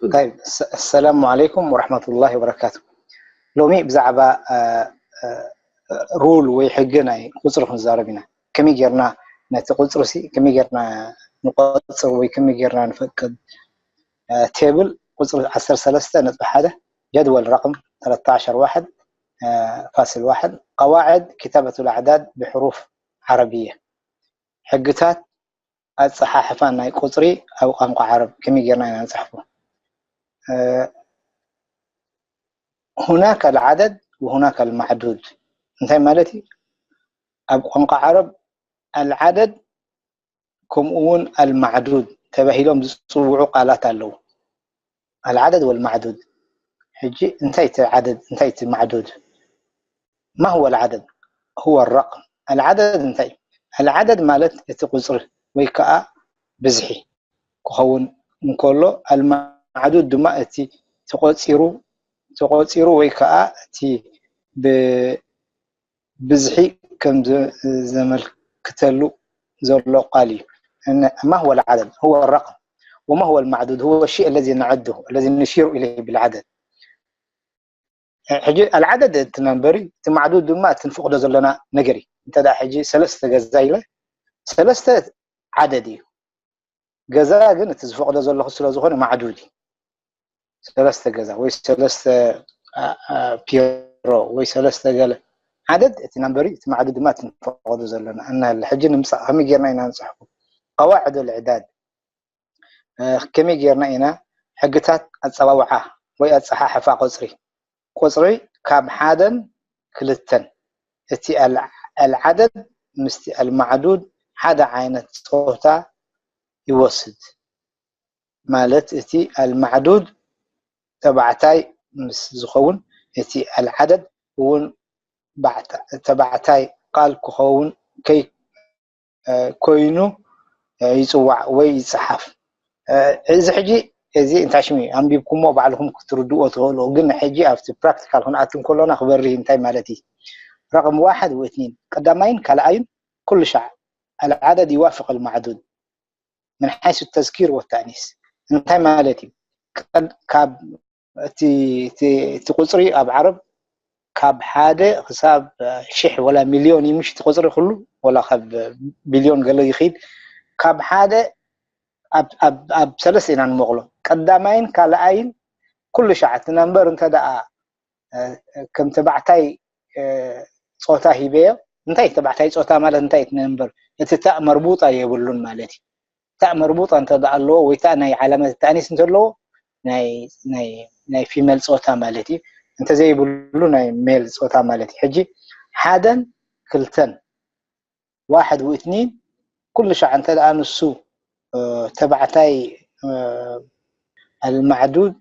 طيب፣ السلام عليكم ورحمة الله وبركاته. ሎሚ ብዛዕባ ሩል ወይ ሕጊ ናይ ቁፅሪ ክንዛረብ ኢና። ከመይ ጌርና ነቲ ቁፅሪ ሲ ከመይ ጌርና ንቆፅር ወይ ከመይ ጌርና ንፈቅድ? ቴብል ቁፅሪ ዓሰርተ ሰለስተ ነጥቢ ሓደ፣ ጀድወል ረቅም ተለታዓሸር ዋሕድ ፋስል ዋሕድ፣ ቀዋዕድ ኪታበቱል ኣዕዳድ ብሕሩፍ ዓረብየ፣ ሕግታት ኣፀሓሕፋ ናይ ቁፅሪ ኣብ ቋንቋ ዓረብ ከመይ ጌርና ኢና ንፅሕፎ? هناك العدد وهناك المعدود እንታይ ማለት እዩ? ኣብ ቋንቋ ዓረብ ኣልዓደድ ከምኡ እውን ኣልማዕዱድ ተባሂሎም ዝፅውዑ ቃላት ኣለዉ። ኣልዓደድ ወልማዕዱድ። ሕጂ እንታይ እቲ ዓደድ እንታይ እቲ ማዕዱድ? ما هو العدد؟ هو الرقم. ኣልዓደድ እንታይ እዩ? ኣልዓደድ ማለት እቲ ቁፅሪ ወይ ከዓ ብዝሒ ክኸውን እንከሎ ኣልማዕዱድ ድማ እቲ ተቆፂሩ ተቆፂሩ ወይ ከዓ እቲ ብብዝሒ ከም ዘመልክተሉ ዘሎ ቃል እዩ። ما هو العدد؟ هو الرقم. وما هو المعدود؟ هو الشيء الذي نعده، الذي نشير إليه بالعدد. ሕጂ ኣልዓደድ እቲ ነምበር እዩ፣ እቲ ማዕዱድ ድማ እቲ ንፈቕዶ ዘለና ነገር እዩ። እንተ ደኣ ሕጂ ሰለስተ ገዛ ኢለ ሰለስተ ዓደድ እዩ። ገዛ ግን እቲ ዝፈቕዶ ዘለኹ ስለ ዝኾነ ማዕዱድ እዩ። ሰለስተ ገዛ ወይ ሰለስተ ፒሮ ወይ ሰለስተ ገለ ዓደድ እቲ ነምበር እዩ፣ እቲ ማዕዱድ ድማ እቲ ንፈቕዶ ዘለና እናሃለ ሕጂ ንምፃእ ከመይ ጌርና ኢና ንፅሕፉ? ቀዋዕዶ ልዕዳድ ከመይ ጌርና ኢና ሕግታት ኣፀዋውዓ ወይ ኣፀሓሕፋ ቁፅሪ ቁፅሪ ካብ ሓደን ክልተን እቲ ኣልዓደድ ምስቲ ኣልማዕዱድ ሓደ ዓይነት ፆታ ይወስድ። ማለት እቲ ኣልማዕዱድ ተባዕታይ ምስ ዝኸውን እቲ ኣልዓደድ እውን ተባዕታይ ቃል ክኸውን ከይ ኮይኑ ይፅዋዕ ወይ ይፅሓፍ። እዚ ሕጂ እዚ እንታይ ሽሙ እዩ? ኣንቢብኩሞ ባዕልኹም ክትርድእዎ ትኽእሉ። ግን ሕጂ ኣብቲ ፕራክቲካል ክንኣቱ እንከሎና ክበርህ እንታይ ማለት እዩ? ረቅም ዋሕድ ወእትኒን ቀዳማይን ካልኣይን ኩሉ ሻዕ ኣልዓደድ ይዋፍቅ ኣልማዕዱድ ምን ሓይሱ ተዝኪር ወተእኒስ እንታይ ማለት እዩ? ካብ እቲ ቁፅሪ ኣብ ዓረብ ካብ ሓደ ክሳብ ሽሕ ወላ ሚልዮን እዩ ምሽ እቲ ቁፅሪ ኩሉ ወላ ካብ ቢልዮን ገለ ይኽድ ካብ ሓደ ኣብ ሰለስተ ኢና ንመቕሎ ቀዳማይን ካልኣይን ኩሉ ሻዕ እቲ ነምበር እንተ ደኣ ከም ተባዕታይ ፆታ ሂበዮ እንታይ ተባዕታይ ፆታ ማለት እንታይ እቲ ነምበር እቲ ታእ መርቡጣ የብሉን ማለት እዩ። ታእ መርቡጣ እንተ ኣለዎ ወይ ታእ ናይ ዓላመት ተኣኒስ እንተለዎ ናይ ፊመል ፆታ ማለት እዩ። እንተዘይብሉ ናይ ሜል ፆታ ማለት እዩ። ሕጂ ሓደን ክልተን ዋሕድ ውእትኒን ኩሉ ሻዕ እንተ ደኣ ንሱ ተባዕታይ ኣልማዕዱድ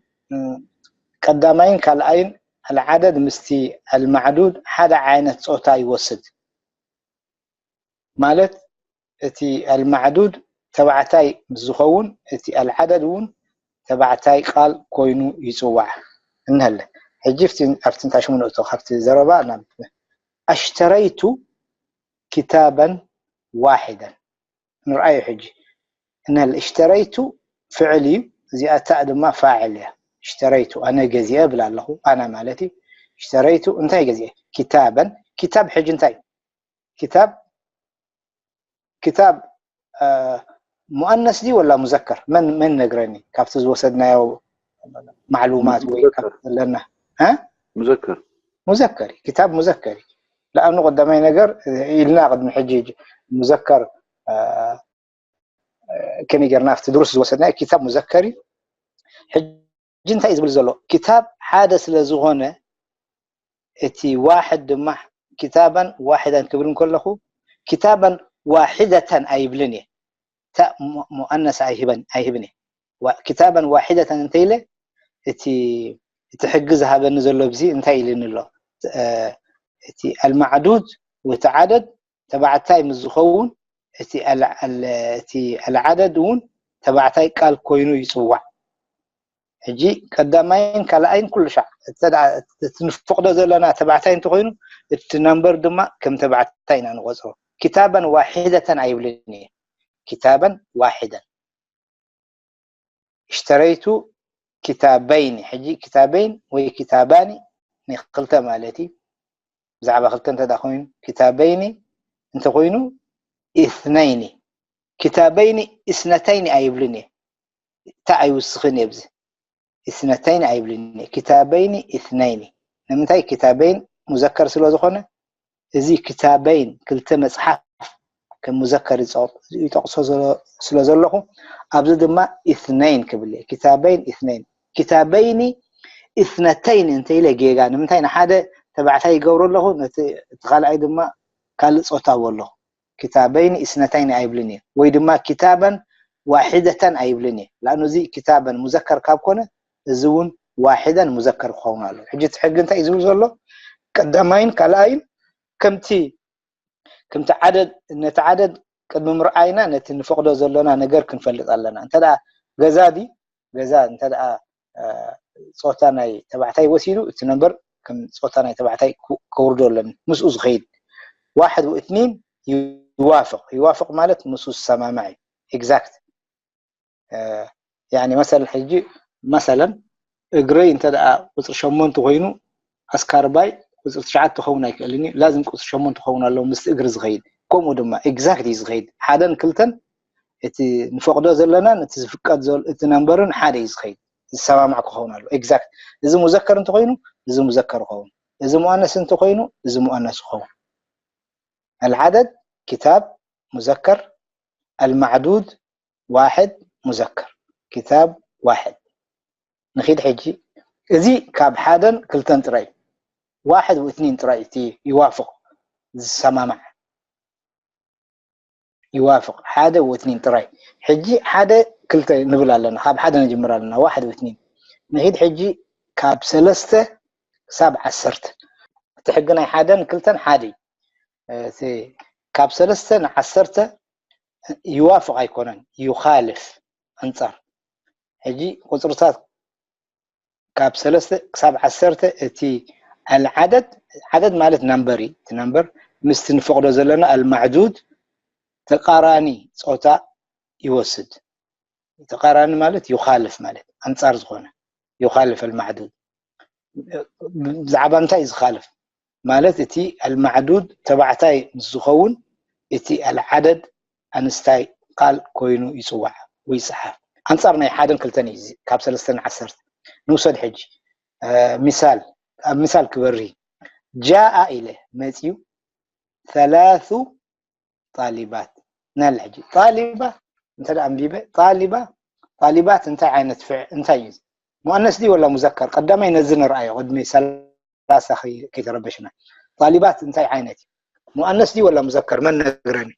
ቀዳማይን ካልኣይን ኣልዓደድ ምስቲ ኣልማዕዱድ ሓደ ዓይነት ፆታ ይወስድ። ማለት እቲ ኣልማዕዱድ ተባዕታይ ምስ ዝኸውን እቲ ኣልዓደድ እውን ተባዕታይ ቃል ኮይኑ ይፅዋዕ እንሀለ። ሕጂ ኣብቲ እንታይ ሽሙ ንእቶ ካብቲ ዘረባ ናብ ኣሽተረይቱ ኪታበን ዋሒደን ንርኣዩ። ሕጂ እንሀለ እሽተረይቱ ፍዕል እዩ፣ እዚኣ ታእ ድማ ፋዕል እያ። እሽተረይቱ ኣነ ገዚአ ብል ኣለኹ፣ ኣና ማለት እዩ። እሽተረይቱ እንታይ ገዚአ? ኪታበን። ኪታብ ሕጂ እንታይ እዩ? ኪታብ ኪታብ ሙኣነስ ድዩ ወላ ሙዘከር? መን መን ነግረኒ ካብቲ ዝወሰድናዮ ማዕሉማት ወይ ዘለና ሙዘከር ሙዘከር ኪታብ ሙዘከር እዩ። ለኣኑ ቀዳማይ ነገር ኢልና ቅድሚ ሕጂ ሙዘከር ከመይ ጌርና ኣብቲ ድሩስ ዝወሰድናዮ ኪታብ ሙዘከር እዩ። ሕጂ እንታይ እዩ ዝብል ዘሎ? ኪታብ ሓደ ስለ ዝኾነ እቲ ዋሕድ ድማ ኪታበን ዋሒደን ክብል እንከለኹ ኪታበን ዋሒደተን ኣይብልን እየ። ታእ ሙኣነስ ኣይህበን ኣይህብን እየ። ኪታበን ዋሒደተን እንተኢለ እቲ እቲ ሕጊ ዝሃበኒ ዘሎ ብዚ እንታይ ኢልኒ ኣሎ? እቲ ኣልማዕዱድ ወይ እቲ ዓደድ ተባዕታይ ምስ ዝኸውን እቲ ኣልዓደድ እውን ተባዕታይ ቃል ኮይኑ ይፅዋዕ። ሕጂ ቀዳማይን ካልኣይን ኩሉ ሻዕ እቲ ንፈቕዶ ዘለና ተባዕታይ እንተኮይኑ እቲ ነምበር ድማ ከም ተባዕታይ ኢና ንቆፅሮ። ኪታበን ዋሒደተን ኣይብልን እየ። ኪታበን ዋሒደን እሽተረይቱ ኪታበይኒ። ሕጂ ኪታበይን ወይ ኪታባኒ ንክልተ ማለት እዩ። ብዛዕባ ክልተ እንተ ደኣ ኮይኑ፣ ኪታበይኒ እንተኾይኑ ኢስነይኒ። ኪታበይኒ ኢስነተይኒ ኣይብልን እየ። እታ ኣይውስኽን እየ ብዚ። ኢስነተይኒ ኣይብልን እየ። ኪታበይኒ ኢስነይኒ። ንምንታይ? ኪታበይን ሙዘከር ስለ ዝኾነ፣ እዚ ኪታበይን ክልተ መጽሓፍ ከም ሙዘከር ይጸ-፣ ይጠቕሶ ዘሎ-፣ ስለ ዘለኹ፣ ኣብዚ ድማ ኢስነይን ክብል እየ። ኪታበይን ኢስነይን። ኪታበይኒ ኢስነተይኒ እንተ ኢለ ጌጋ። ንምንታይ ንሓደ ተባዕታይ ይገብሮ ኣለኹ፣ ነቲ፣ እቲ ካልኣይ ድማ ካልእ ጾታ ኣለኹ። ኪታበይኒ ኢስነተይኒ ኣይብልን እየ። ወይ ድማ ኪታበን ዋሒደተን ኣይብልን እየ። ላእኑ እዚ ኪታበን ሙዘከር ካብ ኮነ፣ እዚ እውን ዋሒደን ሙዘከር ክኸውን ኣሎ። ሕጂ እቲ ሕጊ እንታይ እዩ ዝብል ዘሎ? ቀዳማይን ካልኣይን ከምቲ፣ ከምቲ ዓደድ፣ ነቲ ዓደድ ቅድሚ ምርኣይና ነቲ ንፈቕዶ ዘለና ነገር ክንፈልጥ ኣለና። እንተ ደኣ ገዛ ድዩ? ገዛ እንተ ደኣ፣ እ፣ ጾታ ናይ ተባዕታይ ወሲዱ፣ እቲ ነምበር ከም ጾታ ናይ ተባዕታይ ክው-፣ ከውርዶ ኣለኒ። ምስኡ ዝኸይድ። ዋሕድ ወእትኒን ይዋፍቕ። ይዋፍቕ ማለት ምስኡ ዝሰማማዕ እዩ። ኤግዛክት። እ፣ ያኒ መሰለን ሕጂ፣ መሰለን እግረይ እንተ ደኣ ቁጽሪ ሸሞንተ ኮይኑ፣ ኣስካርባይ ቁጽሪ ትሽዓተ ክኸውን ኣይክእልን እዩ። ላዝም ቁጽሪ ሸሞንተ ክኸውን ኣለዎ ምስቲ እግሪ ዝኸይድ። ከምኡ ድማ ኤግዛክት እዩ ዝኸይድ። ሓደን ክልተን፣ እቲ ንፈቕዶ ዘለናን እቲ ዝፍቀድ ዘል-፣ እቲ ነምበርን ሓደ እዩ ዝኸይድ። ዝሰማማዕ ክኸውን ኣለዎ። ኤግዛክት። እዚ ሙዘከር እንተኾይኑ፣ እዚ ሙዘከር ይኸውን። እዚ ሙኣነስ እንተኾይኑ፣ እዚ ሙኣነስ ይኸውን። ኣልዓደድ ኪታብ ሙዘከር፣ ኣልማዕዱድ ዋሕድ ሙዘከር፣ ኪታብ ዋሕድ። ንኺድ ሕጂ፣ እዚ ካብ ሓደን ክልተን ጥራይ፣ ዋሕድ ወእትኒን ጥራይ እቲ ይዋፍቕ፣ ዝሰማማዕ። ይዋፍቕ፣ ሓደ ወእትኒን ጥራይ። ሕጂ ሓደ ክልተ ንብል ኣለና፣ ካብ ሓደ ንጅምር ኣለና፣ ዋሕድ ወእትኒን። ንኺድ ሕጂ ካብ ሰለስተ ክሳብ ዓሰርተ። እቲ ሕጊ ናይ ሓደን ክልተን ሓደ እዩ። እቲ ካብ ሰለስተ ንዓሰርተ ይዋፍቕ ኣይኮነን፣ ዩኻልፍ፣ ኣንጻር። ሕጂ ቁጽርታት ካብ ሰለስተ ክሳብ ዓሰርተ እቲ ኣልዓደድ፣ ዓደድ ማለት ናምበር እዩ። እቲ ናምበር ምስቲ ንፈቕዶ ዘለና ኣልማዕዱድ ተቃራኒ ጾታ ይወስድ። ተቃራኒ ማለት ዩኻልፍ ማለት ኣንጻር ዝኾነ፣ ዩኻልፍ ኣልማዕዱድ። ብዛዕባ እንታይ እዩ ዝኻልፍ? ማለት እቲ ኣልማዕዱድ ተባዕታይ ምስ ዝኸውን፣ እቲ ኣልዓደድ ኣንስታይ ቃል ኮይኑ ይጽዋዕ ወይ ይጽሓፍ። ኣንጻር ናይ ሓደን ክልተን እዩ እዚ፣ ካብ ሰለስተን ዓሰርተ። ንውሰድ ሕጂ፣ እ፣ ሚሳል፣ ኣብ ሚሳል ክበርህ። ጃኣ ኢለ መጺኡ፣ ሰላሱ ጣሊባት። ናለ ሕጂ ጣሊባ እንተ ደኣ ኣንቢበ፣ ጣሊባ፣ ጣሊባት እንታይ ዓይነት ፍዕ-፣ እንታይ እዩ? ሙኣነስ ድዩ ወላ ሙዘከር? ቀዳማይ ነዚ ንርኣዮ፣ ቅድሚ ሰላሳ ከይ-፣ ከይተረበሽና። ጣሊባት እንታይ ዓይነት እዩ? ሙኣነስ ድዩ ወላ ሙዘከር? መን ነግረኒ?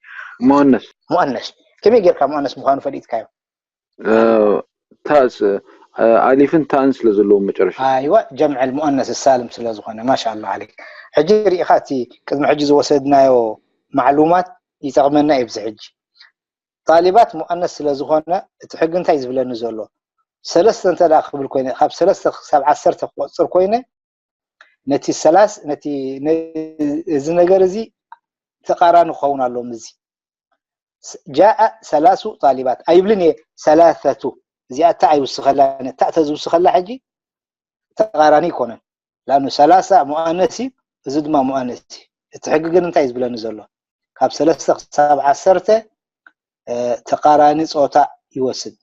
ሙኣነስ። ሙኣነስ። ከመይ ጌርካ ሙኣነስ ምዃኑ ፈሊጥካዮ? እ፣ ታስ፣ እ፣ ኣሊፍን ታእን ስለ ዘለዎም መጨረሻ። ኣይዋ፣ ጀምዐል ሙኣነስ ሳልም ስለ ዝኾነ። ማሻኣላህ ዓለይክ። ሕጂ ርኢኻ፣ እቲ ቅድሚ ሕጂ ዝወሰድናዮ ማዕሉማት ይጠቕመና እዩ። ኣብዚ ሕጂ ጣሊባት ሙኣነስ ስለ ዝኾነ፣ እቲ ሕጊ እንታይ ዝብለኒ ዘሎ? ሰለስተ እንተ ደኣ ክብል ኮይነ፣ ካብ ሰለስተ ክሳብ ዓሰርተ ክቆጽር ኮይነ፣ ነቲ ሰላስ-፣ ነቲ፣ ነ-፣ እዚ ነገር እዚ ተቃራኒ ክኸውን ኣለዎ ምስዚ። ስ-፣ ጃኣ ሰላሱ ጣሊባት ኣይብልን እየ፣ ሰላሰቱ። እዚኣ እታ ኣይውስኸላን እያ። እታ እተ ዝውስኸላ ሕጂ ተቃራኒ ኣይኮነን። ላኑ ሰላሳ ሙኣነስ እዩ፣ እዚ ድማ ሙኣነስ እዩ። እቲ ሕጊ ግን እንታይ እዩ ዝብለኒ ዘሎ? ካብ ሰለስተ ክሳብ ዓሰርተ፣ እ፣ ተቃራኒ ጾታ ይወስድ።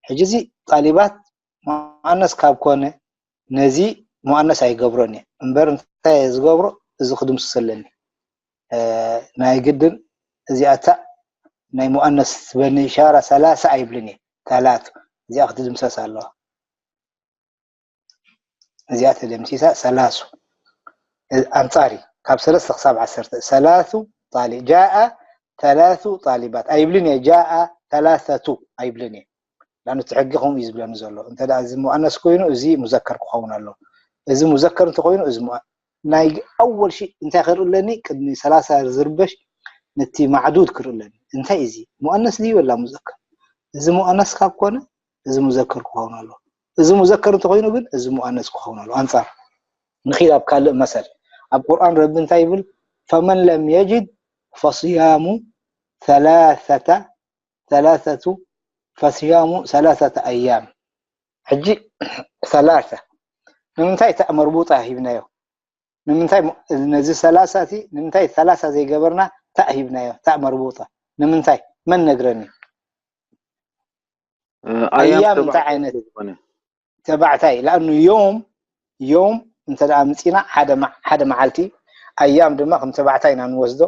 ሕጂ እዚ ጣሊባት ሙኣነስ ካብ ኮነ፣ ነዚ ሙኣነስ ኣይገብሮን እየ። እምበር እንታይ እየ ዝገብሮ? እዚ ክድምስስ ኣለኒ። እ፣ ናይ ግድን እዚኣታ ናይ ሙኣነስ ትበኒ ኢሻራ ሰላሳ ኣይብልን እየ። ታላቱ። እዚኣ ክትድምሰስ ኣለዋ። እዚኣ ተደምሲሳ፣ ሰላሱ። እ፣ ኣንጻሪ፣ ካብ ሰለስተ ክሳብ ዓሰርተ፣ ሰላሱ ጣሊ-፣ ጃኣ ሰላሱ ጣሊባት ኣይብልን እየ፣ ጃኣ ሰላሰቱ ኣይብልን እየ። ላኑ እቲ ሕጊ ከምኡ እዩ ዝብለኒ ዘሎ። እንተ ደኣ እዚ ሙኣነስ ኮይኑ፣ እዚ ሙዘከር ክኸውን ኣሎ። እዚ ሙዘከር እንተኾይኑ፣ እዚ ሙኣ-፣ ናይ ኣወል ሺ እንታይ ክርኢ ኣለኒ? ቅድሚ ሰላሳ ዝርበሽ ነቲ ማዕዱድ ክርኢ ኣለኒ። እንታይ እዚ? ሙኣነስ ድዩ ወላ ሙዘከር? እዚ ሙኣነስ ካብ ኮነ፣ እዚ ሙዘከር ክኸውን ኣሎ። እዚ ሙዘከር እንተኾይኑ ግን፣ እዚ ሙኣነስ ክኸውን ኣሎ። ኣንጻር። ንኺድ ኣብ ካልእ መሰል። ኣብ ቁርኣን ረቢ እንታይ ይብል? ፈመን ለም የጅድ ፈስያሙ ሰላሰተ፣ ሰላሰቱ፣ ፈስያሙ ሰላሰተ ኣያም። ሕጂ ሰላሳ ንምንታይ ታእ መርቡጣ ሂብናዮ? ንምንታይ ሞ- ነዚ ሰላሳ እቲ ንምንታይ ሰላሳ ዘይገበርና ታእ ሂብናዮ? ታእ መርቡጣ ንምንታይ? መን ነግረኒ? ኣያም ኣያም እንታይ ተባዕታይ ዓይነት ስለ ዝኾነ ተባዕታይ? ለኣኑ ዮም ዮም እንተ ደኣ ምጺና ሓደ መ- ሓደ መዓልቲ፣ ኣያም ድማ ከም ተባዕታይ ኢና ንወስዶ።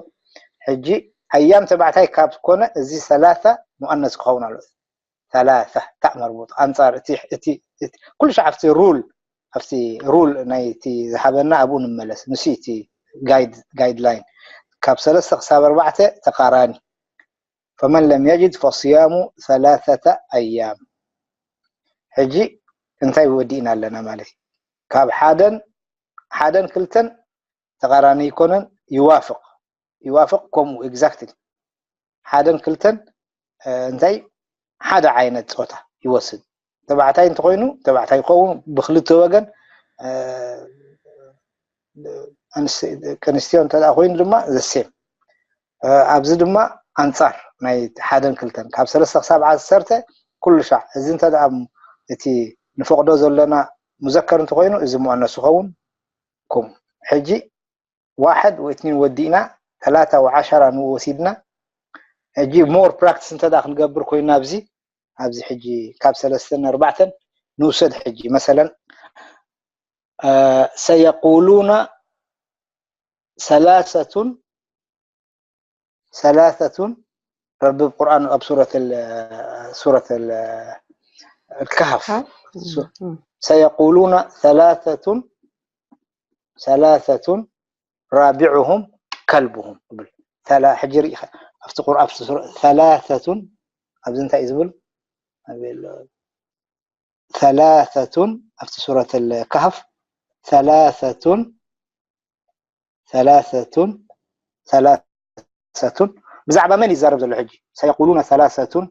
ሕጂ ኣያም ተባዕታይ ካብ ኮነ እዚ ሰላሳ ሙኣነስ ክኸውን ኣሎ። ሰላሳ ታእ መርቡጥ ኣንጻር እቲ እቲ እቲ- ኩሉ ሻዕ ኣብቲ ሩል ኣብቲ ሩል ናይ እቲ ዝሃበና ኣብኡ ንመለስ። ንሱ እቲ ጋይድ ጋይድላይን ካብ ሰለስተ ክሳብ ኣርባዕተ ተቃራኒ። فمن لم يجد فصيام ثلاثة أيام. ሕጂ እንታይ ወዲእና ኣለና ማለት እዩ? ካብ ሓደን ሓደን ክልተን ተቃራኒ ይኮነን። ይዋፍቅ ይዋፍቅ ከምኡ exactly ሓደን ክልተን እንታይ ሓደ ዓይነት ፆታ ይወስድ። ተባዕታይ እንተኮይኑ ተባዕታይ ይኸውን ብክልተ ወገን፣ ደቂ ኣንስትዮ እንተ ኮይኑ ድማ ዘሴም። ኣብዚ ድማ ኣንፃር ናይ ሓደን ክልተን ካብ ሰለስተ ክሳብ ዓሰርተ ኩሉ ሻዕ። እዚ እንተ እቲ ንፈቅዶ ዘለና ሙዘከር እንተኮይኑ እዚ ሙኣነስ ይኸውን። ኩም ሕጂ ዋሕድ ወይ እትኒን ወዲእና ተላታ ወዓሸራ ንኡ ወሲድና። ሕጂ ሞር ፕራክቲስ እንተ ክንገብር ኮይና ኣብዚ ኣብዚ ሕጂ ካብ ሰለስተን ኣርባዕተን ንውሰድ። ሕጂ መሰለን ሰየቁሉና ሰላሰቱን ሰላሰቱን ረቢ ቁርኣን ኣብ ሱረት ሱረት الكهف ሰየቁሉና ሰላሰቱን ሰላሰቱን ራቢዑሁም ከልቡሁም ይብል። ሕጂ ርኢ ኣብቲ ቁርኣን ሰላሰቱን ኣብዚ እንታይ እዩ ዝብል? ሰላሰቱን ኣብቲ ሱረት الكهف ሰላሰቱን ሰላሰቱን ሰላሰቱን ብዛዕባ መን ይዛረብ ዘሎ? ሕጂ ሰየቁሉና ሰላሰቱን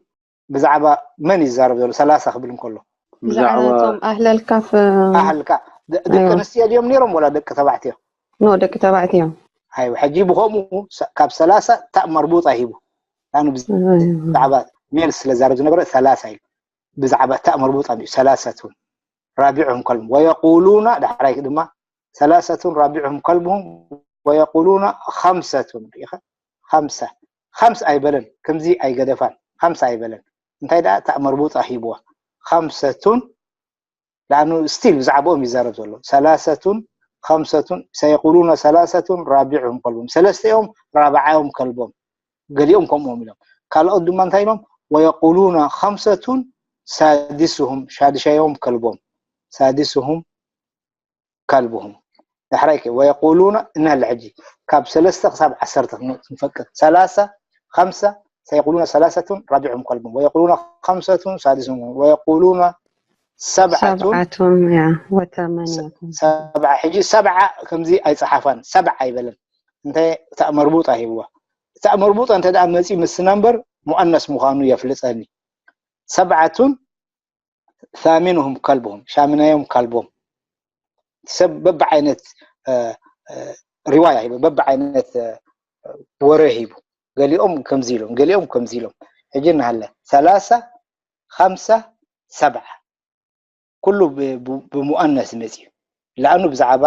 ብዛዕባ መን ይዛረብ ዘሎ? ሰላሳ ክብል እንከሎ ብዛዕባ እቶም ኣህለል ካፍ ኣህልካ ደቂ ኣንስትዮ ድዮም ነይሮም ወላ ደቂ ተባዕትዮ? ኖ ደቂ ተባዕትዮ። ኣይወ ሕጂ ብከምኡ ካብ ሰላሳ ታእ መርቡጣ ሂቡ ላኑ ብዛዕባ ሜል ስለ ዛረብ ዝነበረ ሰላሳ እዩ። ብዛዕባ ታእ መርቡጣ እዩ ሰላሰቱን ራቢዑሁም ከልቡሁም ወየቁሉና ዳሕራይ ድማ ሰላሰቱን ራቢዑሁም ከልቡሁም ወየቁሉና ከምሰቱን ሪኢኻ ከምሰ ከምስ ኣይበለን። ከምዚ ኣይገደፋን ከምስ ኣይበለን። እንታይ ደኣ ታእ መርቡጣ ሂብዋ ከምሰቱን ለኣኑ ስቲል ብዛዕባኦም ይዛረብ ዘሎ ሰላሰቱን ከምሰቱን ሰየቁሉነ ሰላሰቱን ራቢዑሁም ከልቦም ሰለስተኦም ራብዓዮም ከልቦም ገሊኦም ከምኦም ኢሎም ካልኦት ድማ እንታይ ኢሎም ወየቁሉነ ከምሰቱን ሳዲስሁም ሻድሻዮም ከልቦም ሳዲስሁም ከልብሁም ዳሕራይ ከ ወየቁሉነ እናለ ሕጂ ካብ ሰለስተ ክሳብ ዓሰርተ ክንፈቅድ ሰላሳ ከምሰ ሰየቁሉነ ሰላሰቱን ራቢዑም ከልብሁም ወየቁሉነ ከምሰቱን ሳዲስሁም ወየቁሉነ ሰብዓቱን ሰብዓቱን ያ ወተመንያቱን ሰብዓ ሕጂ ሰብዓ ከምዚ ኣይፀሓፋን ሰብዓ ኣይበለን እንታይ እታ መርቡጣ ሂብዋ እታ መርቡጣ እንተ ደኣ መፂ ምስ ነምበር ሙኣነስ ምዃኑ የፍልጠኒ ሰብዓቱን ثامنهم كلبهم ሻምናዮም ከልቦም ሰብ በብዓይነት ሪዋያ ሂቡ በብዓይነት ወረ ሂቡ ገሊኦም ከምዚ ኢሎም ገሊኦም ከምዚ ኢሎም ሕጂ እናሃለ ሰላሳ ከምሳ ሰብዓ ኩሉ ብሙኣነስ መፅዩ ለኣኑ ብዛዕባ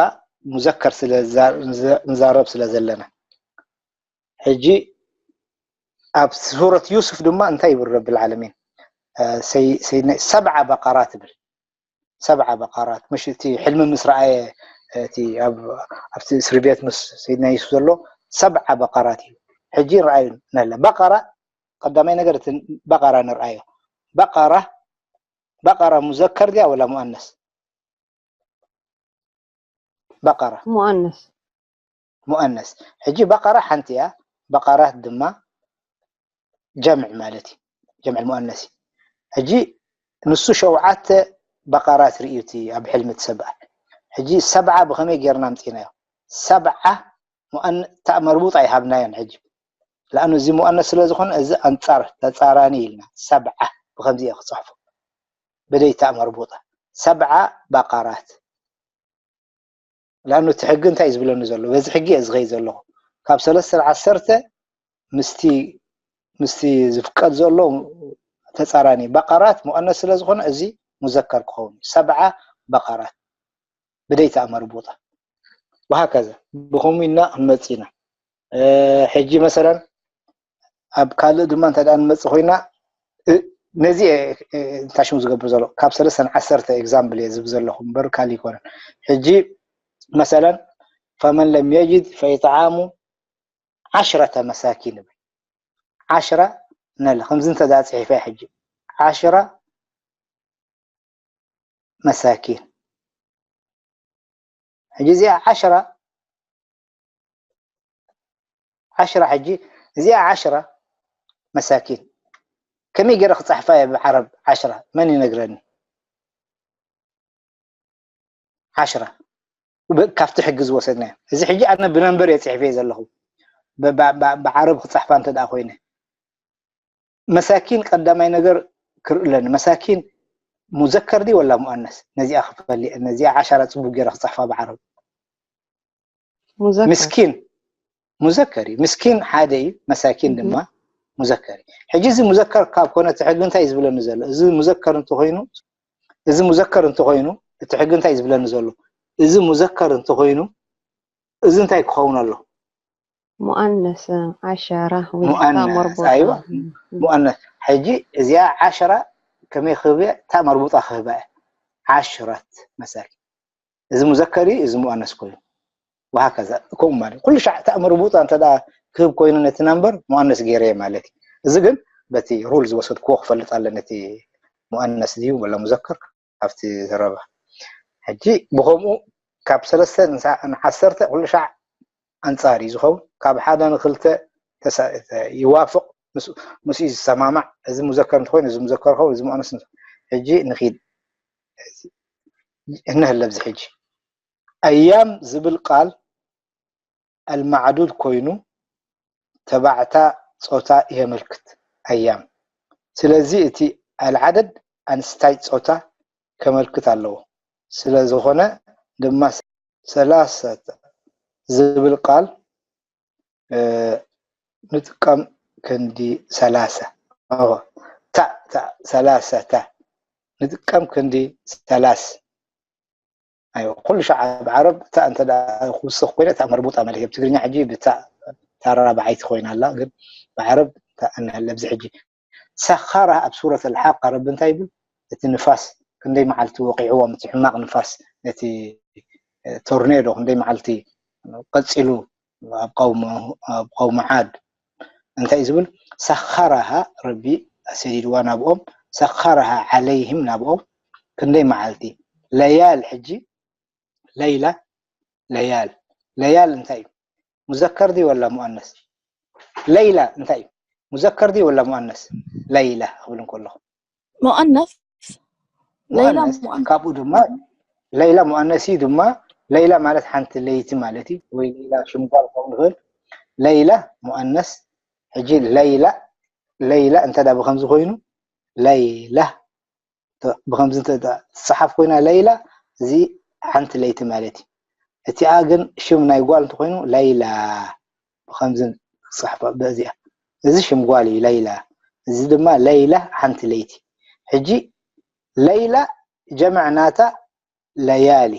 ሙዘከር ስለ ንዛረብ ስለ ዘለና ሕጂ ኣብ ሱረት ዩስፍ ድማ እንታይ ይብል ረብል ዓለሚን ሰብዓ በቀራት ይብል ሰብዓ በቀራት ምሽ እቲ ሕልሚ ምስ ረኣየ እቲ ኣብቲ እስሪ ቤት ምስ ሰይድና ዩሱፍ ዘሎ ሰብዓ በቀራት እዩ ሕጂ ረኣዩ ነለ በቀራ ቀዳማይ ነገር እቲ በቀራ ንርኣዮ በቀራ በቀራ ሙዘከር ድያ ወላ ሙኣነስ በቀራ ሙኣነስ ሙኣነስ ሕጂ በቀራ ሓንቲ እያ በቀራት ድማ ጀምዕ ማለት እዩ ጀምዕ ሙኣነስ እዩ ሕጂ ንሱ ሸውዓተ በቀራት ርእዩ እቲ ኣብ ሕልሚ ትሰብኣ ሕጂ ሰብዓ ብኸመይ ጌርና ኣምፂናዮ ሰብዓ ሙኣን ታእ መርቡጥ ኣይሃብናዮን ሕጂ ለኣኑ እዚ ሙኣነስ ስለ ዝኾነ እዚ ኣንፃር ተፃራኒ ኢልና ሰብዓ ብከምዚ እየ ክፅሕፎ ብደይ ታእ መርቡጣ ሰብዓ በቀራት ለኣኑ እቲ ሕጊ እንታይ እዩ ዝብለኒ ዘሎ በዚ ሕጊ እየ ዝኸይ ዘለኹ ካብ ሰለስተ ዓሰርተ ምስቲ ምስቲ ዝፍቀድ ዘሎ ተፃራኒ በቀራት ሙኣነስ ስለ ዝኾነ እዚ ሙዘከር ክኸውን እዩ። ሰብዓ በቐራት ብደይታ መርቡጣ። ወሃከዛ ብኸምኡ ኢልና ክንመጽእ ኢና። ሕጂ መሰለን ኣብ ካልእ ድማ እንተ ንመጽእ ኮይና ነዚ እንታሽሙ ዝገብር ዘሎ ካብ ሰለስተን ዓሰርተ ኤግዛምፕል እየ ዝብ ዘለኹ እምበር ካልእ ይኮነን። ሕጂ መሰለን ፈመን ለም የጅድ ፈኢጥዓሙ ዓሽረተ መሳኪን ይብል። ዓሽራ ነለ ከምዚ እንተ ጽሒፈ ሕጂ ዓሽራ መሳኪን። ሕጂ እዚኣ ዓሽራ ዓሽራ ሕጂ እዚኣ ዓሽራ መሳኪን ከመይ ገይረ ክጻሕፋ እየ ብዓረብ ዓሽራ መን ይነግረኒ? ዓሽራ ካብቲ ሕጊ ዝወሰድናዮ። እዚ ሕጂ ኣነ ብነንበር እየ ጽሒፈ ዘለኹ ብዓረብ ክጻሕፋ እንተ ደኣ ኮይነ መሳኪን ቀዳማይ ነገር ክርኢ ኣለኒ። መሳኪን ሙዘከር ድዩ ወላ ሙኣነስ? ነዚኣ ክፈሊ ነዚኣ ዓሻራ ጽቡቅ ገይረ ክጻሕፋ ብዓረብ። ሙዘከር ምስኪን ሙዘከር እዩ። ምስኪን ሓደ እዩ፣ መሳኪን ድማ ሙዘከር እዩ። ሕጂ እዚ ሙዘከር ካብ ኮነ እቲ ሕጊ እንታይ እዩ ዝብለኒ ዘሎ? እዚ ሙዘከር እንተኮይኑ እዚ ሙዘከር እንተኮይኑ እቲ ሕጊ እንታይ እዩ ዝብለኒ ዘሎ? እዚ ሙዘከር እንተኮይኑ እዚ እንታይ ክኸውን ኣሎ? ሙኣነስ ዓሸራ ወይ ሙኣነስ መርቡጣ ኣይዋ ሙኣነስ። ሕጂ እዚኣ ዓሸራ ከመይ ክህብ እየ? እታ መርቡጣ ክህባ እየ። ዓሽረት መሳኪን። እዚ ሙዘከር እዩ፣ እዚ ሙኣነስ ኮይኑ ወሃከዛ ከምኡ ማለት ኩሉ ሻዕ እታ መርቡጣ እንተ ደኣ ክህብ ኮይኑ ነቲ ናምበር ሙኣነስ ገይረ እየ ማለት እዩ። እዚ ግን በቲ ሩል ዝወሰድክዎ ክፈልጥ ኣለኒ እቲ ሙኣነስ ድዩ ወላ ሙዘከር ኣብቲ ዘረባ። ሕጂ ብኸምኡ ካብ ሰለስተ ንሳ- ንዓሰርተ ኩሉ ሻዕ ኣንጻር እዩ ዝኸውን። ካብ ሓደ ንክልተ ተሳ- ይዋፍቕ ምስ- ምስኡ ዝሰማማዕ እዚ ሙዘከር እንተኮይኑ እዚ ሙዘከር ኸውን እዚ ሙኣነስ እንተ- ሕጂ ንኺድ እንህለ ኣብዚ ሕጂ ኣያም ዝብል ቃል ኣልማዕዱድ ኮይኑ ተባዕታ ጾታ የመልክት ኣያም። ስለዚ እቲ ኣልዓደድ ኣንስታይ ጾታ ከመልክት ኣለዎ። ስለ ዝኾነ ድማ ሰላሰተ ዝብል ቃል ንጥቀም ክንዲ ሰላሰ ታ ታ ሰላሰተ ንጥቀም ክንዲ ሰላስ ኣይ ኩሉ ሻዕ ብዓረብ እታ እንተ ክውስኽ ኮይነ እታ መርቡጣ ማለት ኣብ ትግርኛ ሕጂ ብታ ታራ ብዓይቲ ኮይና ኣላ ግን ብዓረብ እታ እንህለ ኣብዚ ሕጂ ሰኻራ ኣብ ሱረት ኣልሓቃ ረቢ እንታይ ይብል እቲ ንፋስ ክንደይ መዓልቲ ወቂዕዎም እቲ ሕማቕ ንፋስ እቲ ቶርኔዶ ክንደይ መዓልቲ ቀፂሉ ኣብ ቀውሚ ዓድ እንታይ እዩ ዝብል ሰኻራሃ ረቢ ኣሰዲድዋ ናብኦም ሰኻራሃ ዓለይህም ናብኦም ክንደይ መዓልቲ ለያል ሕጂ ለይላ ለያል ለያል እንታይ እዩ ሙዘከር ድዩ ወላ ሙኣነስ ለይላ እንታይ እዩ ሙዘከር ድዩ ወላ ሙኣነስ ለይላ ክብል እንከለኹ ሙኣነስ ለይላ ሙኣነስ ካብኡ ድማ ለይላ ሙኣነስ እዩ ድማ ለይላ ማለት ሓንቲ ለይቲ ማለት እዩ ወይ ለይላ ሽም ጓል ክኸውን ይኽእል ለይላ ሙኣነስ ሕጂ ለይላ ለይላ እንተ ብከምዚ ኮይኑ ለይላ ብከምዚ ትፅሓፍ ኮይና ለይላ እዚ ሓንቲ ለይቲ ማለት እዩ እቲኣ ግን ሽም ናይ ጓል እንተኮይኑ ለይላ ብከምዚ ክፅሕፋ በዚኣ እዚ ሽም ጓል እዩ ለይላ እዚ ድማ ለይላ ሓንቲ ለይቲ ሕጂ ለይላ ጀምዕ ናታ ለያሊ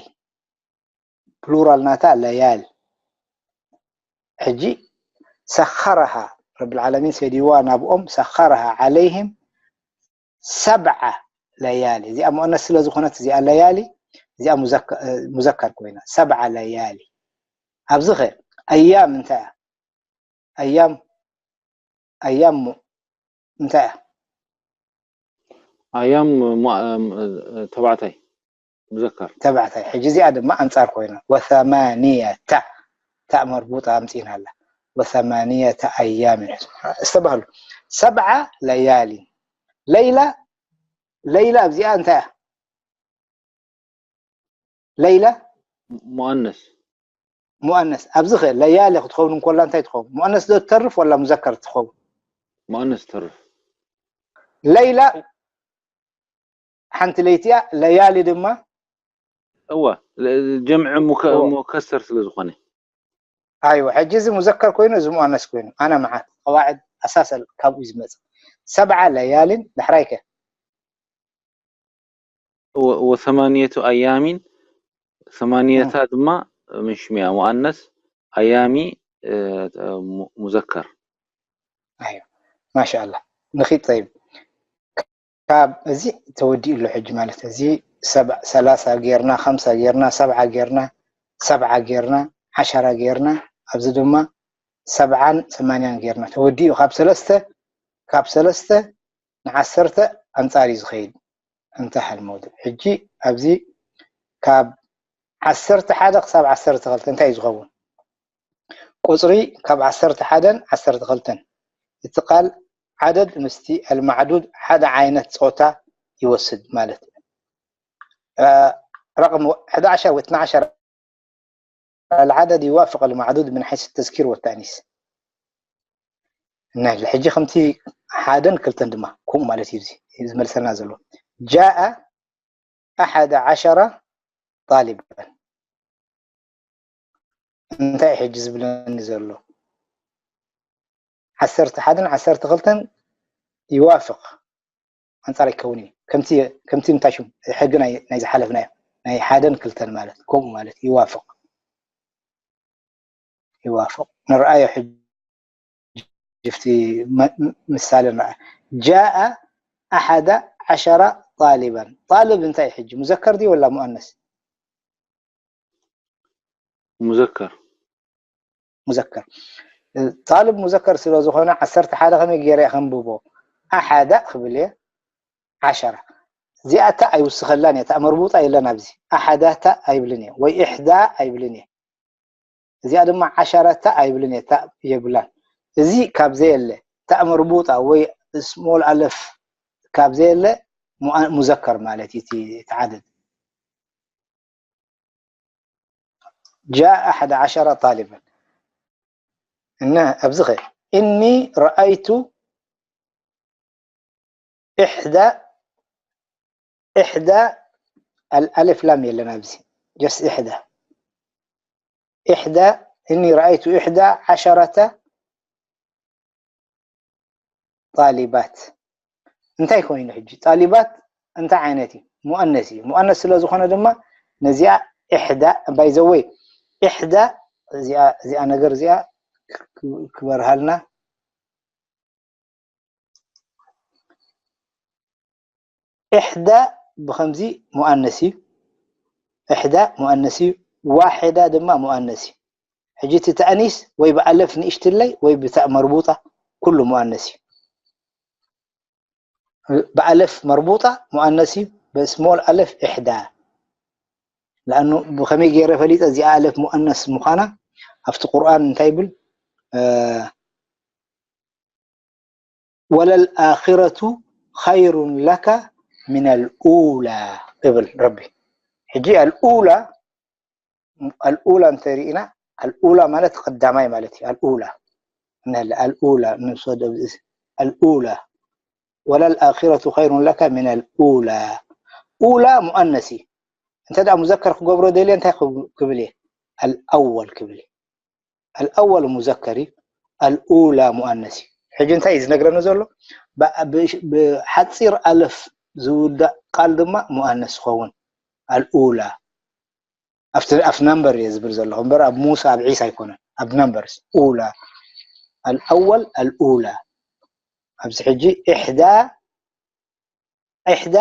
ፕሉራል ናታ ለያል ሕጂ ሰኸረሃ ረብል ዓለሚን ሰዲዋ ናብኦም ሰኸረሃ ዓለይህም ሰብዓ ለያሊ እዚኣ ሙአነስ ስለ ዝኾነት እዚኣ ለያሊ እዚኣ ሙዘከር ኮይና ሰብዓ ለያሊ ኣብዚ ኸ ኣያም እንታይ እያ ኣያም ኣያም እንታይ እያ ኣያም ተባዕታይ ሙዘከር ተባዕታይ ሕጂ እዚኣ ድማ ኣንጻር ኮይና ወሰማንየተ ታእ መርቡጣ ኣምጺና ኣላ ወሰማንየተ ኣያም እስተባህሉ ሰብዓ ለያሊ ለይላ ለይላ ኣብዚኣ እንታይ እያ ለይላ ሙኣነስ ሙኣነስ ኣብዚ ኸ ለያሊ ክትኸውን እንኮላ እንታይ ትኸውን ሙኣነስ ዶ ትተርፍ ወላ ሙዘከር ትኸውን ሙኣነስ ትተርፍ ለይላ ሓንቲ ለይቲ እያ ለያሊ ድማ እወ ጀምዒ ሙከሰር ስለ ዝኾነ ኣይወ ሕጂ እዚ ሙዘከር ኮይኑ እዚ ሙኣነስ ኮይኑ ኣነ መዓት ቀዋዕድ ኣሳሰል ካብኡ ዝመፅእ ሰብዓ ለያሊን ዳሕራይ ከ و- وثمانية أيام ثمانية ድማ من شمية مؤنث أيام እ፣ ሙ- ሙዘከር أيوة ما شاء الله نخيط طيب ካብ እዚ ተወዲኡ ኣሎ ሕጂ ማለት እዚ ሰላሳ ጌርና ከምሳ ጌርና ሰብዓ ጌርና ሰብዓ ጌርና ዓሸራ ጌርና ኣብዚ ድማ ሰብዓን ሰማንያን ጌርና ተወዲኡ ካብ ሰለስተ ካብ ሰለስተ ንዓሰርተ ኣንጻር እዩ ዝኸይድ እንተሃል መውድዕ ሕጂ ኣብዚ ካብ ዓሰርተ ሓደ ክሳብ ዓሰርተ ክልተ እንታይ እዩ ዝኸውን ቁፅሪ ካብ ዓሰርተ ሓደን ዓሰርተ ክልተን እቲ ቃል ዓደድ ምስቲ ኣልማዕዱድ ሓደ ዓይነት ፆታ ይወስድ ማለት እዩ። ረቅም ሕዳዓሸር ወትናዓሸር العدد يوافق المعدود من حيث التذكير والتأنيث እና ሕጂ ከምቲ ሓደን ክልተን ድማ ከምኡ ማለት እዩ ዝመልሰልና ዘሎ ጃአ ኣሓደ ዓሸራ ጣሊበን እንታይ ሕጂ ዝብለኒ ዘሎ ዓሰርተ ሓደን ዓሰርተ ክልተን ይዋፍቕ ኣንጻር ኣይከውን እዩ ከምቲ ከምቲ እንታይ ሽም ሕጊ ናይ ናይ ዝሓለፍናዮ ናይ ሓደን ክልተን ማለት ከምኡ ማለት ይዋፍቕ ይዋፍቕ ንርኣዮ ሕጂ ሽፍቲ ምሳሌ ንርኣ ጃአ ኣሓደ ዓሸራ ጣሊባን ጣልብ እንታይ ሕጂ ሙዘከር ድዩ ወላ ሙኣነስ ሙዘከር ሙዘከር ጣልብ ሙዘከር ስለ ዝኾነ ዓሰርተ ሓደ ከመይ ገይረ እየ ከንብቦ ኣሓዳ ክብል እየ ዓሸራ እዚኣታ ኣይውስኸላን እየ እታ መርቡጣ የለን ኣብዚ ኣሓዳታ ኣይብልን እየ ወይ ኢሕዳ ኣይብልን እየ እዚኣ ድማ ዓሸራታ ኣይብልን እየ እታ የብላን እዚ ካብ ዘየለ እታ መርቡጣ ወይ ስሞል ኣለፍ ካብ ዘየለ ሙዘከር ማለት እዩ እቲ ዓደድ جاء أحد عشر طالبا እና ኣብዚ ኸ إني رأيت إحدى إحدى الألف لام የለን ኣብዚ just إحدى إحدى إني رأيت إحدى عشرة طالبات እንታይ ኮይኑ ሕጂ ጣሊባት እንታይ ዓይነት እዩ ሙኣነስ እዩ ሙኣነስ ስለ ዝኾነ ድማ ነዚኣ ኢሕዳ ባይዘወይ ኢሕዳ እዚኣ ነገር እዚኣ ክበርሃልና ኢሕዳ ብኸምዚ ሙኣነስ እዩ ኢሕዳ ሙኣነስ እዩ ዋሕዳ ድማ ሙኣነስ እዩ ሕጂ እቲ ተእኒስ ወይ ብኣለፍ ንእሽትለይ ወይ ብታእ መርቡጣ ኩሉ ሙኣነስ እዩ ብኣለፍ መርቡጣ ሙኣነስ እዩ ብስሞል ኣለፍ ኢሕዳ ለኣኑ ብኸመይ ገይረ ፈሊጠ እዚኣ ኣለፍ ሙኣነስ ምዃና ኣብቲ ቁርኣን እንታይ ይብል ወለልኣኺረቱ ኸይሩን ለካ ሚነል ኡላ ይብል ረቢ ሕጂ ኣልኡላ ኣልኡላ እንተሪእና ኣልኡላ ማለት ቀዳማይ ማለት እዩ ኣልኡላ እንህለ ኣልኡላ ንውሰዶ ኣልኡላ ወለልኣኺረቱ ኸይሩን ለካ ሚነል ኡላ ኡላ ሙኣነስ እዩ እንተ ደኣ ሙዘከር ክገብሮ ደልየ እንታይ ክብል እየ ኣልኣወል ክብል እየ ኣልኣወል ሙዘከር እዩ ኣልኡላ ሙኣነስ እዩ ሕጂ እንታይ እዩ ዝነግረኒ ዘሎ ብሓፂር ኣለፍ ዝውዳእ ቃል ድማ ሙኣነስ ዝኸውን ኣልኡላ ኣብቲ ኣፍ ነምበር እየ ዝብል ዘለኹ እምበር ኣብ ሙሳ ኣብ ዒሳ ኣይኮነን ኣብ ነምበርስ ኡላ ኣልኣወል ኣልኡላ ኣብዚ ሕጂ ኢሕዳ ኢሕዳ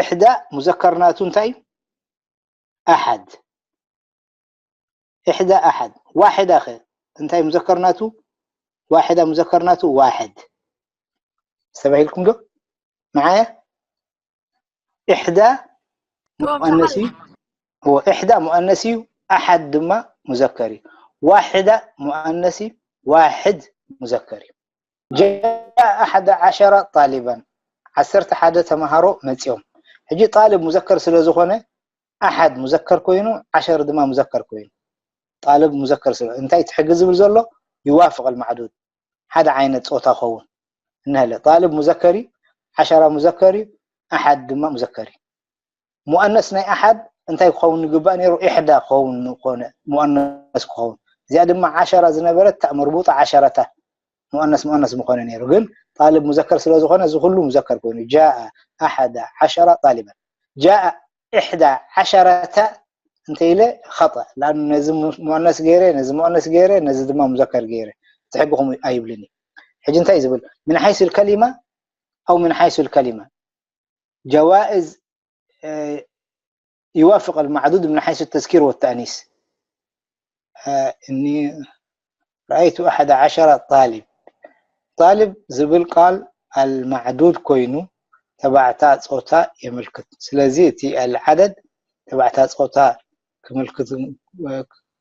ኢሕዳ ሙዘከር ናቱ እንታይ እዩ ኣሓድ ኢሕዳ ኣሓድ ዋሕዳ ኸ እንታይ ሙዘከር ናቱ ዋሕዳ ሙዘከር ናቱ ዋሕድ ዝተባሂልኩም ዶ መዓያ ኢሕዳ ሙኣነስ እዩ እዎ ኢሕዳ ሙኣነስ እዩ ኣሓድ ድማ ሙዘከር እዩ ዋሕዳ ሙኣነስ እዩ ዋሕድ ሙዘከር እዩ ጃአ ኣሓደ ዓሸራ ጣሊባን ዓሰርተ ሓደ ተምሃሮ መፂኦም ሕጂ ጣልብ ሙዘከር ስለ ዝኾነ ኣሓድ ሙዘከር ኮይኑ ዓሸር ድማ ሙዘከር ኮይኑ ጣልብ ሙዘከር ስለ እንታይ ትሕጊ ዝብል ዘሎ ይዋፍቕ ልማዕዱድ ሓደ ዓይነት ፆታ ኸውን እንሀለ ጣልብ ሙዘከር እዩ ዓሸራ ሙዘከር እዩ ኣሓድ ድማ ሙዘከር እዩ ሙኣነስ ናይ ኣሓድ እንታይ ክኸውን ንግባእ ነይሩ ኢሕዳ ክኸውን ንኾነ ሙኣነስ ክኸውን እዚኣ ድማ ዓሸራ ዝነበረት ታእ መርቡጣ ዓሸራታ ሙኣነስ ሙኣነስ ምኾነ ነይሩ። ግን ጣልብ ሙዘከር ስለ ዝኾነ እዚ ኩሉ ሙዘከር ኮይኑ ጃአ ኣሐደ ዓሸራ ጣሊበን። ጃአ ኢሕዳ ዓሸረተ እንተ ኢለ ኸጠእ። ለኣኑ ነዚ ሙኣነስ ገይረ፣ ነዚ ሙኣነስ ገይረ፣ ነዚ ድማ ሙዘከር ገይረ። እቲ ሕጊ ከምኡ ኣይብልን እዩ። ሕጂ እንታይ እዩ ዝብል? ምን ሓይሱ ልከሊማ ኣው ምን ሓይሱ ልከሊማ ጀዋእዝ ይዋፍቅ ልማዕዱድ ምን ሓይሱ ተዝኪር ወተእኒስ። እኒ ረኣይቱ ኣሐደ ዓሸረ ጣሊብ። ጣሊብ ዝብል ቃል ኣልማዕዱድ ኮይኑ ተባዕታ ጾታ የመልክት። ስለዚ እቲ ኣልዓደድ ተባዕታ ጾታ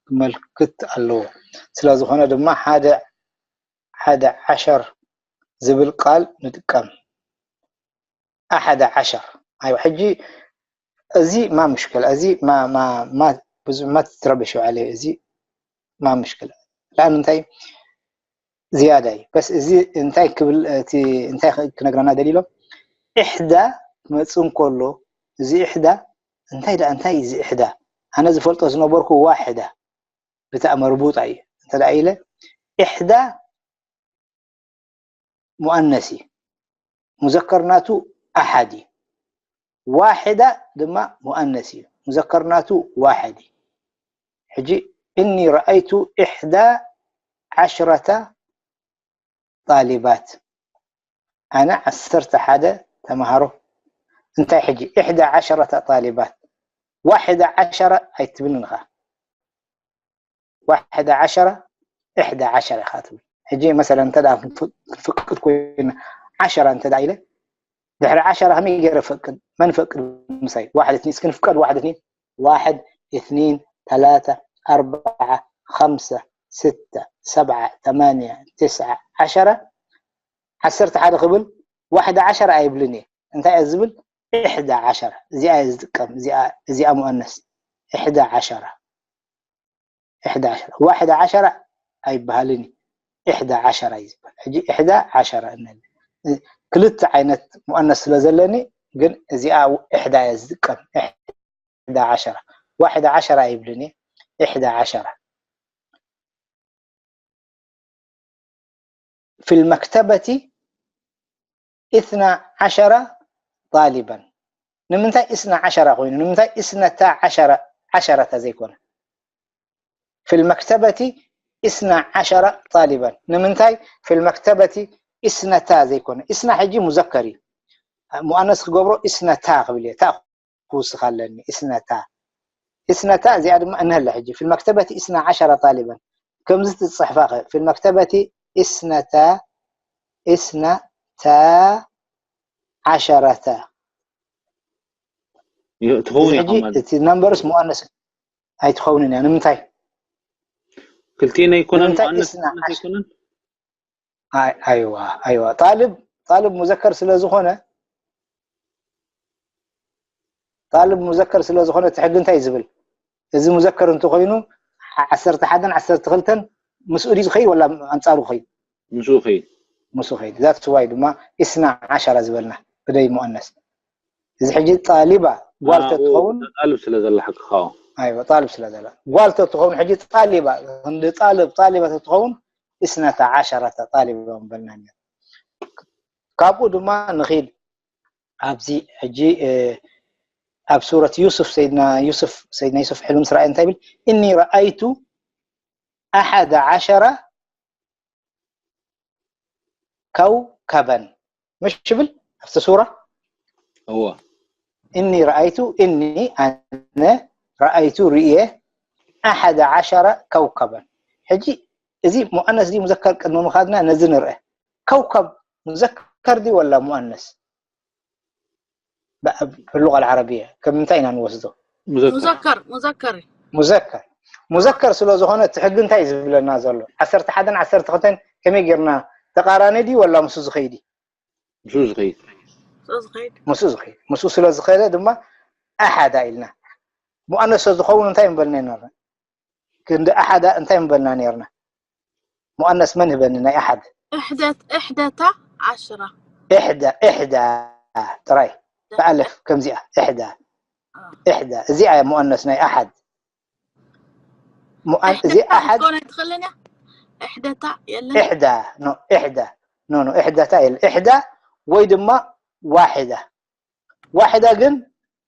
ክመልክት ኣለዎ። ስለዝኾነ ድማ ሓደ ሓደ ዓሸር ዝብል ቃል ንጥቀም። ኣሐደ ዓሸር። ኣይዋ ሕጂ እዚ ማ ምሽክላ፣ እዚ ማ ማ ማ ብዙ ማ ትረብሽ ዓለ፣ እዚ ማ ምሽክላ። ለኣን እንታይ ዝያዳ እዩ። በስ እዚ እንታይ ክብል፣ እቲ እንታይ ክነግረና ደሊሎም? ኢሕዳ ክመጽእ እንከሎ፣ እዚ ኢሕዳ እንታይ ደኣ፣ እንታይ እዩ እዚ ኢሕዳ? ኣነ ዝፈልጦ ዝነበርኩ ዋሕዳ ብታእ መርቡጣ እዩ። እንተ ደኣ ኢለ ኢሕዳ ሙኣነስ እዩ። ሙዘከር ናቱ ኣሓድ እዩ። ዋሕዳ ድማ ሙኣነስ እዩ። ሙዘከር ናቱ ዋሕድ እዩ። ሕጂ እኒ ረኣይቱ ኢሕዳ ዓሽረተ ጣሊባት። ኣነ ዓሰርተ ሓደ ተምሃሮ። እንታይ ሕጂ ኢሕዳ ዓሸረተ ጣሊባት ዋሕዳ ዓሸረ ኣይትብልን ኢኻ። ዋሕዳ ዓሸረ ኢሕዳ ዓሸረ ኢኻ ትብል። ሕጂ መሰለን እንተ ደኣ ክንፍ-፣ ክንፍቅድ ኮይና ዓሸረ እንተ ደኣ ኢለ ድሕሪ ዓሸረ ከመይ ገይረ ፈቅድ? መን ፈቅድ ምሳይ? ዋሕድ እትኒን እስኪ ንፍቀድ። ዋሕድ እትኒን፣ ዋሕድ እትኒን፣ ተላተ፣ ኣርባዓ፣ ኸምሰ፣ ስተ፣ ሰብዓ፣ ተማንያ፣ ትስዓ፣ ዓሸረ፣ ዓሰርተ ሓደ ክብል ዋሕዳ ዓሸረ ኣይብልን እየ። እንታይ እየ ዝብል? ኢሕዳ ዓሸረ። እዚኣ እየ ዝጥቀም። እዚኣ፣ እዚኣ ሙኣነስ። ኢሕዳ ዓሸረ። ኢሕዳ ዓሸረ። ዋሕዳ ዓሸረ ኣይበሃልን እዩ። ኢሕዳ ዓሸረ እዩ ዝበሃል። ሕጂ ኢሕዳ ዓሸረ እንብል። ክልተ ዓይነት ሙኣነስ ስለ ዘለኒ ግን እዚኣ ኢሕዳ እየ ዝጥቀም። ኢሕዳ ዓሸረ። ዋሕዳ ዓሸረ ኣይብልን እየ። ኢሕዳ ዓሸረ። في المكتبة اثنا عشر طالبا። ንምንታይ እስና ዓሸራ ኮይኑ? ንምንታይ እስነታ ዓሸረ-፣ ዓሸረተ ዘይኮነ? في المكتبة اثنا عشر طالبا። ንምንታይ في المكتبة እስነታ ዘይኮነ? እስና ሕጂ ሙዘከር እዩ። ሙኣነስ ክገብሮ እስነታ ክብል እየ። ታ ክውስኽ ኣለኒ። እስነታ። እስነታ እዚኣ ድማ እንሀለ ሕጂ። في المكتبة اثنا عشر طالبا። ከምዚ ትጽሕፋ ኸ? في المكتبة اثنتا، اثنتا عشرة። ዮ-፣ ትኸውን እያ ሕጂ ከማን። እቲ ነምበርስ ሙኣነስ ኣይትኸውንን እያ። ንምንታይ? ክልቲኤን ኣይኮነን፣ ንምንታይ ሙኣነስ እስና ሙኣነስ ዓሽ-፣ ኣይኮነን? ኣይ-፣ ኣይዋ፣ ኣይዋ። ጣልብ፣ ጣልብ ሙዘከር ስለ ዝኾነ፣ ጣልብ ሙዘከር ስለ ዝኾነ እቲ ሕጊ እንታይ ዝብል? እዚ ሙዘከር እንተኾይኑ፣ ዓ-፣ ዓሰርተ ሓደን ዓሰርተ ክልተን ምስኡ ድዩ ዝኸይድ ወላ ኣንጻሩ ክኸይድ? ምስኡ ኸይድ። ምስኡ ኸይድ። That's why ድማ ኢስና ዓሸራ ዝበልና፣ ብደይ ሙኣነስ። እዚ ሕጂ ጣሊባ ጓል ኣዎ፣ ተትኸውን፣ ጣልብ ስለ ዘላ ሕቅኻ። ኣይዋ፣ ጣልብ ስለ ዘላ። ጓል ተትኸውን፣ ሕጂ ጣሊባ፣ ክንዲ ጣልብ፣ ጣሊባ ተትኸውን፣ ኢስነታ ዓሸረተ ጣሊባ ምበልና ነይሩ። ካብኡ ድማ ንኺድ ኣብዚ ሕጂ፣ እ፣ ኣብ ሱረት ዩሱፍ፣ ሰይድና ዩሱፍ፣ ሰይድና ዩሱፍ ሕልም ምስ ረኣየ እንታይ ይብል? "እኒ ረኣይቱ ኣሓደ ዓሸረ ከውከበን" ምሽ ይብል ኣብቲ ሱራ? እዎ። "እኒ ረኣይቱ"፣ እኒ ኣነ፣ "ረኣይቱ" ርእየ፣ "ኣሓደ ዓሸረ ከውከበን". ሕጂ እዚ ሙኣነስ ድዩ ሙዘከር ቅድሚ ምኻድና ነዚ ንርአ። ከውከብ ሙዘከር ድዩ ወላ ሙኣነስ? ብ-፣ ብሉغة العربية ከም እንታይ ኢና ንወስዶ? ሙዘከር። ሙዘከር፣ ሙዘከር እዩ። ሙዘከር። ሙዘከር ስለ ዝኾነ እቲ ሕጊ እንታይ እዩ ዝብለና ዘሎ? ዓሰርተ ሓደን ዓሰርተ ክልተን ከመይ ጌርና፣ ተቃራኒ ድዩ ወላ ምስኡ ዝኸይድ እዩ? ምስኡ ዝኸይድ። ምስኡ ዝኸይድ። ምስኡ ዝኸይድ። ምስኡ ስለ ዝኸደ ድማ ኣሓዳ ኢልና። ሙኣነስ ስለ ዝኸውን እንታይ ምበልና ነርና? ክንዲ ኣሓዳ እንታይ ምበልና ነርና? ሙኣነስ መን ህበኒ ናይ ኣሓድ? እሕደት-፣ እሕደታ ዓሽራ። እሕዳ፣ እሕዳ ጥራይ። ብኣለፍ ከምዚኣ፣ እሕዳ። አ። እሕዳ። እዚኣ እያ ሙኣነስ ናይ ኣሓድ። ሙኣን-፣ እዚ እሕደታ ኣሓድ ክትኮን ኣይትኽእልን እያ? እሕደታ የለን إحدى، no، إحدى، no، no، إحدى ታ የለ። إحدى ወይ ድማ واحدة። واحدة ግን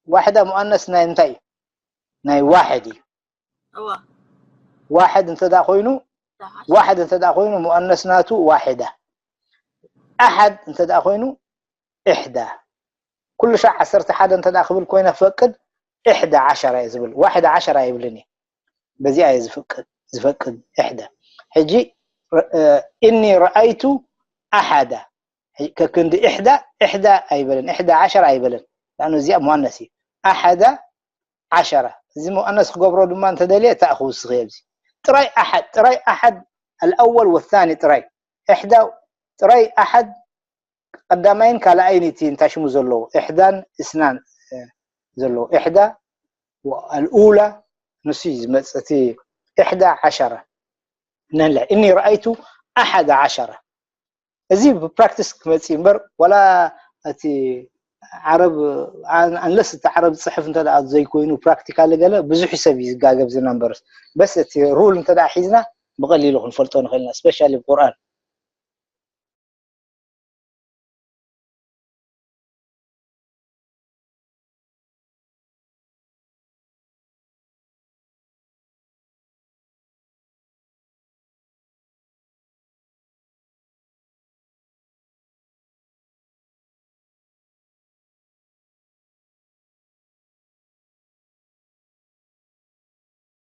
واحدة مؤنث ናይ እንታይ እዩ? ናይ واحد እዩ። እዋ واحد እንተ ደኣ ኮይኑ ደሓር واحد እንተ ደኣ ኮይኑ مؤنث ናቱ واحدة። أحد እንተ ደኣ ኮይኑ إحدى። ኩሉ ሻዕ ዓሰርተ ሓደ እንተ ደኣ ክብል ኮይነ ፈቅድ إحدى عشرة እየ ዝብል። واحدة عشرة ኣይብልን እየ። በዚኣ እየ ዝፍቅድ ዝፈቅድ إحدى። ሕጂ إني رأيت أحد ከክንዲ إحدى إحدى ኣይበልን إحدى عشرة ኣይበልን። لأنه እዚኣ مؤنث እዩ። أحد عشرة እዚ مؤنث ክገብሮ ድማ እንተደልየ እታ ክውስኽ እየ። ኣብዚ ጥራይ أحد ጥራይ أحد الأول والثاني ጥራይ إحدى ጥራይ أحد ቀዳማይን ካልኣይን እቲ እንታይ ሽሙ ዘለዎ إحدى ን اثنان ዘለዎ إحدى الأولى ንሱ እዩ ዝመጽእ። እቲ إحدى عشرة ነለ إني رأيت أحد عشرة እዚ ብፕራክቲስ ክመጽእ እምበር ዋላ እቲ ዓረብ unless እቲ ዓረብ ዝፅሕፍ እንተ ዘይኮይኑ ፕራክቲካሊ ገለ ብዙሕ ሰብ እዩ ዝጋገብ ዝና እምበርስ በስ እቲ ሩል እንተ ሒዝና ብቐሊሉ ክንፈልጦ ንኽእልና ስፔሻሊ ብቁርኣን